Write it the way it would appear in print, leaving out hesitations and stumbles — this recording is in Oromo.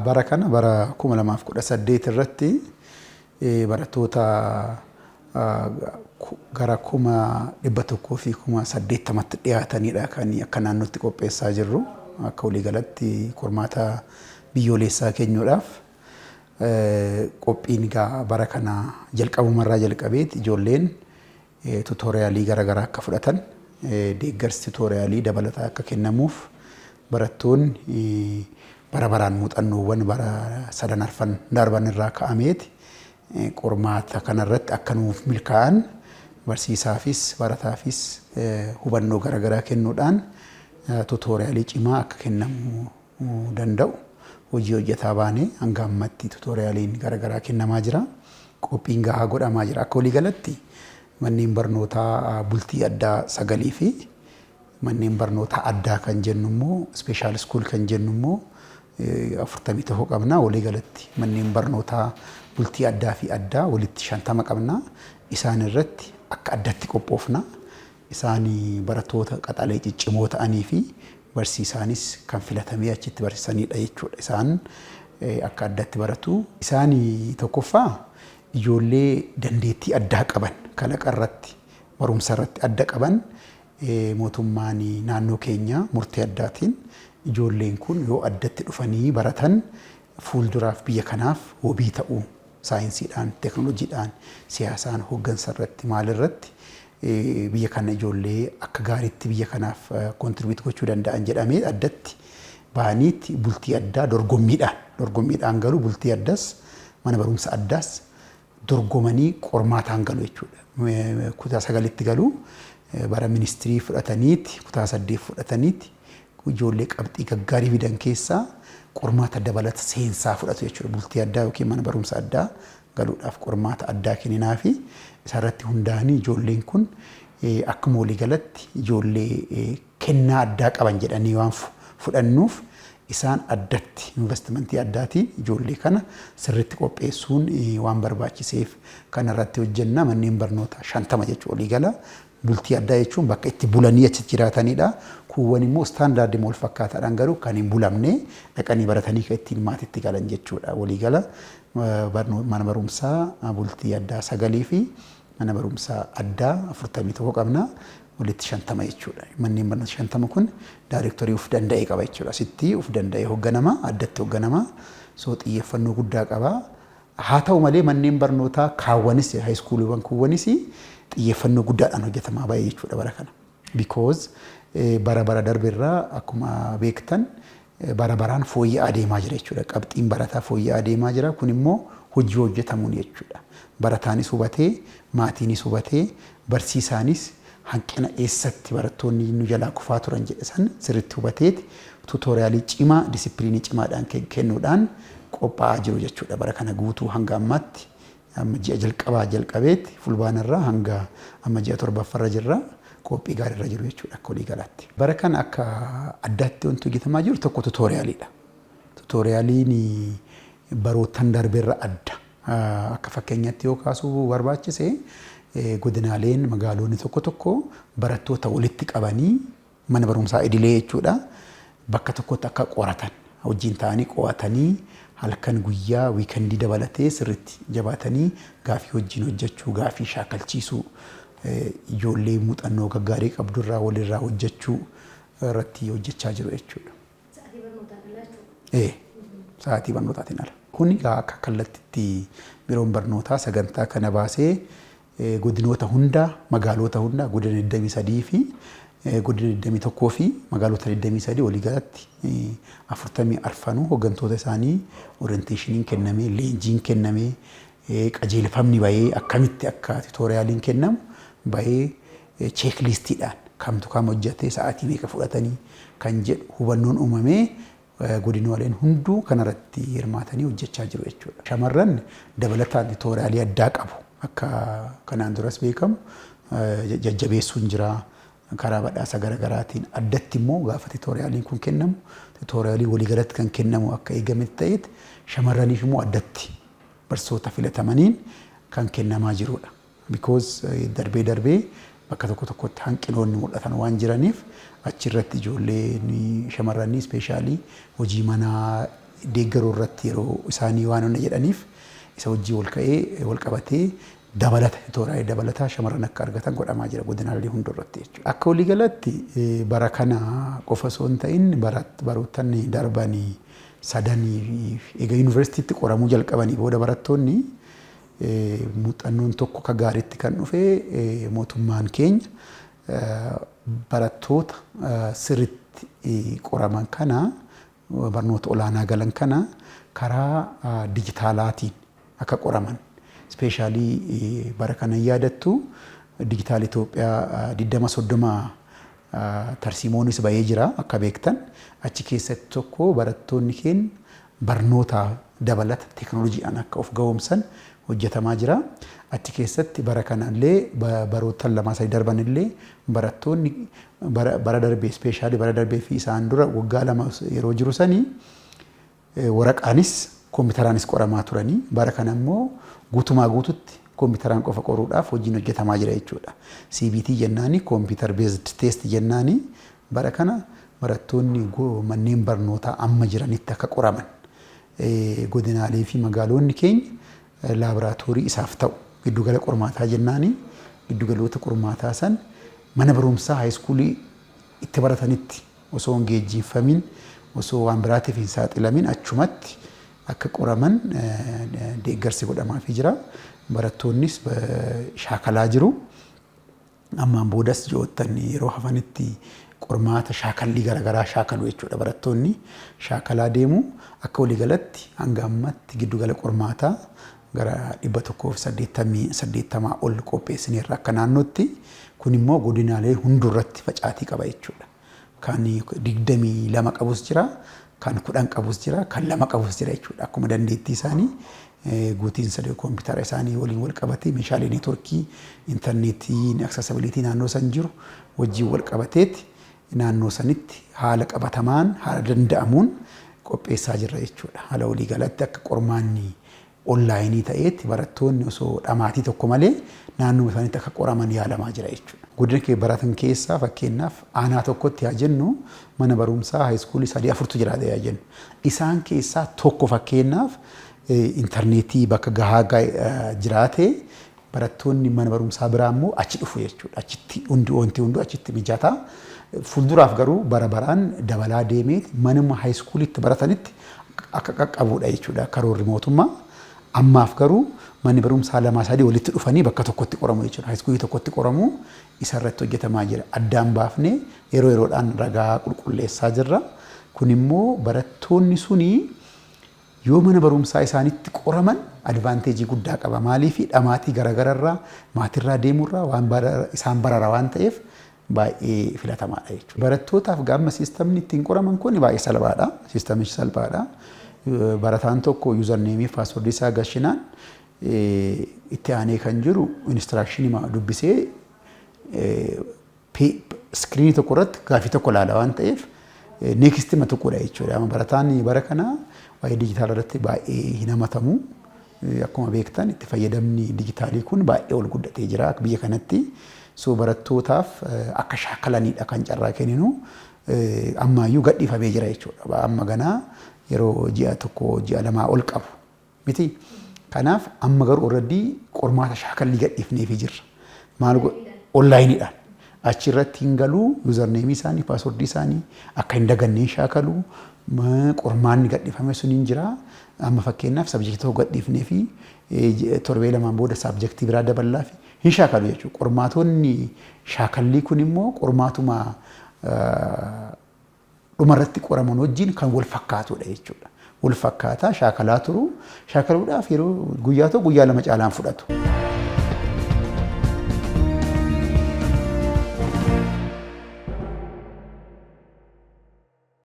Bara kana bara 2018 irratti barattoota gara 180,000tti dhiyaatanidha kan akka naannootti qopheessaa jirru. Akka waliigalatti qormaata biyyoolessaa kennuudhaaf qophiin egaa bara kana jalqabumarraa jalqabeeti ijoolleen tutorialii garaagaraa akka fudhatan, deeggarsi tutorialii dabalataa akka kennamuuf, barattoonni bara baraan muuxannoowwan bara sadan arfan darban irraa ka'ameeti qormaata kanarratti akka nuuf milkaa'an barsiisaafis barataafis hubannoo garaagaraa kennuudhaan tutorialii cimaa akka kennamuu danda'u hojii hojjetaa baanee hanga ammatti tutorialiin garaagaraa kennamaa jira. Qophiin gahaa godhamaa jira. Akka waliigalatti manneen barnootaa bultii addaa sagalii fi manneen barnootaa addaa kan jennu immoo, special school kan jennu immoo 41 qabna. Waliigalatti manneen barnootaa bultii addaa fi addaa walitti 50 qabna. Isaan irratti akka addatti qophoofna. Isaan barattoota qaxalee ciccimoo ta'anii fi barsiisaanis kan filatamee achitti barsiisanidha jechuudha. Isaan akka addatti baratu. Isaan tokkoffaa ijoollee dandeettii addaa qaban, kalaqa irratti, barumsa irratti adda qaban, mootummaan naannoo keenyaa murtee addaatiin ijoolleen kun yoo addatti dhufanii baratan fuulduraaf biyya kanaaf wabii ta'uu, saayinsiidhaan, teekinooloojiidhaan, siyaasaan, hooggansa irratti, maalirratti biyya kana ijoollee akka gaariitti biyya kanaaf contribute gochuu danda'an jedhamee addatti bahaniitti bultii addaa dorgommiidhaan galu. Bultii addaas mana barumsa addaas dorgomanii qormaataan galu jechuudha. Kutaa sagalitti galu, bara ministirii fudhataniiti, kutaa saddeet fudhataniiti ijoollee qabxii gaggaarii fidan keessaa qormaata dabalata seensaa fudhatu jechuudha. Bultii addaa yookiin mana barumsa addaa galuudhaaf qormaata addaa kenninaa fi isarratti hundaa'anii ijoolleen kun akkuma waliigalatti ijoollee kennaa addaa qaban jedhanii waan fudhannuuf isaan addatti investimentii addaatiin ijoollee kana sirriitti qopheessuun waan barbaachiseef kanarratti hojjenna. Manneen barnootaa 50 jechuudha waliigala. Bultii addaa jechuun bakka itti bulanii achitti jiraatanidha. Kuuwwan immoo standardii wal fakkaataadhaan garuu kan hin bulamne, dhaqanii baratanii kan ittiin maatiitti galan jechuudha. Waliigala mana barumsaa bultii addaa sagalii fi mana barumsaa addaa 41 qabna. Walitti 50 jechuudha. Manneen barnoota 50 kun daayirektorii of danda'e qaba jechuudha. Asitti of danda'e hoogganama, addatti hoogganama. So xiyyeeffannoo guddaa qaba. Haa ta'u malee manneen barnootaa kaawwanis, high schooliiwwan kuuwwanis xiyyeeffannoo guddaadhaan hojjetamaa baay'ee jechuudha bara kana. Because bara bara darbe irraa akkuma beektan bara baraan fooyya'aa deemaa jira jechuudha. Qabxiin barataa fooyya'aa deemaa jira. Kun immoo hojii hojjetamuun jechuudha. Barataanis hubatee, maatiinis hubatee, barsiisaanis hanqina eessatti barattoonni nu jalaa kufaa turan jedhe san sirriitti hubateeti tutorialii cimaa disciplineii cimaadhaan kennuudhaan qophaa'aa jiru jechuudha. Bara kana guutuu hanga ammaatti, amma ji'a jalqabaa jalqabeetti, fulbaanarraa hanga amma ji'a torbaffarra jirra, qophii gaariirra jiru jechuudha akka walii galaatti. Bara kana akka addaatti wanti hojjetamaa jiru tokko tutorialiidha. Tutorialiin baroottan darbeerra adda. Akka fakkeenyaatti yoo kaasuu barbaachise, godinaaleen magaalonni tokko tokko barattoota walitti qabanii mana barumsaa idilee jechuudha bakka tokkotti akka qoratan wajjin ta'anii qo'atanii, halkan guyyaa weekendii dabalatee sirriitti jabaatanii gaafii wajjin hojjechuu, gaafii shaakalchiisuu, ijoollee muuxannoo gaggaarii qabdurraa walirraa hojjechuu irratti hojjechaa jiru jechuudha. Sa'aatii barnootaan ala jechuudha. Ee, sa'aatii barnootaatiin ala. Kun egaa akka kallattitti biiroon barnootaa sagantaa kana baasee godinoota hunda, magaalota hunda, godina 23 fi godina 21 fi magaalota 23, waliigalatti 44 hooggantoota isaanii orientationiin kennamee, leenjiin kennamee, qajeelfamni bahee, akkamitti akka tutorialiin kennamu bahee, checklistiidhaan kamtu kam hojjate, sa'aatii meeqa fudhatanii kan jedhu hubannoon uumamee godinooleen hunduu kanarratti hirmaatanii hojjechaa jiru jechuudha. Shamarran dabalataan tutorialii addaa qabu. Akka kanaan duras beekamu jajjabeessuun jira. Karaa badhaasa garaagaraatiin addatti immoo gaafa tutorialiin kun kennamu, tutorialii waliigalatti kan kennamu akka eegametti ta'eeti, shamarraniif immoo addatti barsoota filatamaniin kan kennamaa jirudha. Because darbee darbee bakka tokko tokkotti hanqinoonni mul'atan waan jiraniif achirratti ijoolleen shamarranii specially hojii manaa deeggaruu irratti yeroo isaanii waan hunda jedhaniif isa wajjin wal ka'ee wal qabatee dabalata tuutoriyaalii dabalataa shamarran akka argatan godhamaa jira godinaalee hundarratti jechuudha. Akka waliigalatti bara kana qofa osoo hin ta'in baroottan darbanii sadanii egaa yuunivarsiitiitti qoramuu jalqabanii booda barattoonni muuxannoon tokko akka gaariitti kan dhufe, mootummaan keenya barattoota sirriitti qoraman kana, barnoota olaanaa galan kana karaa dijitaalaatiin akka qoraman, especially bara kana yaadattu, Digital Itoophiyaa 2030 tarsiimoonis bahee jira. Akka beektan achi keessatti tokko barattoonni keenya barnoota dabalata teekinooloojiidhaan akka of ga'oomsan hojjetamaa jira. Achi keessatti bara kanallee, baroottan 2-3 darbanillee, barattoonni bara darbee, especially bara darbee fi isaan dura waggaa 2 yeroo jiru sanii waraqaanis koompiteraanis qoramaa turanii, bara kana immoo guutumaa guututti koompitaraan qofa qoruudhaaf hojiin hojjetamaa jira jechuudha. CBT jennaani, computer based test jennaani, bara kana barattoonni manneen barnootaa amma jiranitti akka qoraman, godinaalee fi magaalonni keenya laaboraatoorii isaaf ta'u, giddugala qormaataa jennaani, giddugaloota qormaataa san mana barumsaa high schoolii itti baratanitti osoo hin geejjifamin, osoo waan biraatiif hin saaxilamin achumatti akka qoraman deeggarsi godhamaafii jira. Barattoonnis shaakalaa jiru. Ammaan boodas ji'oottan yeroo hafanitti qormaata shaakallii garaagaraa shaakalu jechuudha, barattoonni shaakalaa deemu. Akka waliigalatti hanga ammatti giddugala qormaataa gara 180 ol qopheessineerra akka naannootti. Kun immoo godinaalee hundurratti facaatii qaba jechuudha. Kan 22 qabus jira, kan 10 qabus jira, kan 2 qabus jira jechuudha. Akkuma dandeettii isaanii, guutiinsa koompitara isaanii waliin wal qabatee, meeshaalee neetworkii, intarneetii, accessibility naannoo san jiru wajjin wal qabateeti naannoo sanitti haala qabatamaan, haala danda'amuun qopheessaa jirra jechuudha. Haala waliigalatti akka qormaanni onlaayinii ta'eetti barattoonni osoo dhamaatii tokko malee naannoo isaaniitti akka qoraman yaalamaa jira jechuudha. Godina kee baratan keessaa, fakkeenyaaf aanaa tokkotti haa jennu, mana barumsaa high schoolii sadii afurtu jiraata haa jennu. Isaan keessaa tokko fakkeenyaaf intarneetii bakka gahaa jiraate, barattoonni mana barumsaa biraa immoo achi dhufu jechuudha. Achitti hundi, wanti hunduu achitti mijataa. Fuulduraaf garuu bara baraan dabalaa deemee manuma high schooliitti baratanitti akka qaqqabudha jechuudha karoorri mootummaa. Ammaaf garuu manni barumsaa lamaa sadii walitti dhufanii bakka tokkotti qoramu jechuudha. High schoolii tokkotti qoramu isarratti hojjetamaa jira. Addaan baafnee yeroo yeroodhaan ragaa qulqulleessaa jirra. Kun immoo barattoonni suni yoo mana barumsaa isaanitti qoraman advantageii guddaa qaba. Maaliif? Dhamaatii garagararraa, maatirraa deemurraa waan isaan barara waan ta'eef baay'ee filatamaadha jechuudha. Barattootaaf gaamma systemni ittiin qoraman kun baay'ee salphaadha. Systemichi salphaadha. Barataan tokko usernameii, passwordii isaa gashinaan itti aanee kan jiru instructionii dubbisee screenii tokko irratti gaaffii tokko ilaala waan ta'eef nextima tokkodha jechuudha. Amma barataan bara kana waa'ee dijitaala irratti baay'ee hin hamatamu. Akkuma beektan itti fayyadamni dijitaalii kun baay'ee ol guddatee jira biyya kanatti. So barattootaaf akka shaakalanidha kan carraa kenninu. Ammaayyuu gadhiifamee jira jechuudha. Amma ganaa yeroo ji'a 1, ji'a 2 ol qabu miti. Kanaaf amma garuu already qormaata shaakallii gadhiifneefii jirra. Maal onlaayiniidhaan. Achirratti hin galuu, usernameii isaanii, passwordii isaanii akka hin daganneen shaakaluu, qormaanni gadhiifame sun hin jira. Amma fakkeenyaaf subjectii tokko gadhiifnee fi torbee 2n booda subjectii biraa daballaa fi hin shaakalu jechuudha. Qormaatonni shaakallii kun immoo qormaatuma dhumarratti qoraman wajjin kan wal fakkaatudha jechuudha. Wal fakkaataa shaakalaa turu. Shaakaluudhaaf yeroo guyyaa 1, guyyaa 2 caalaan fudhatu.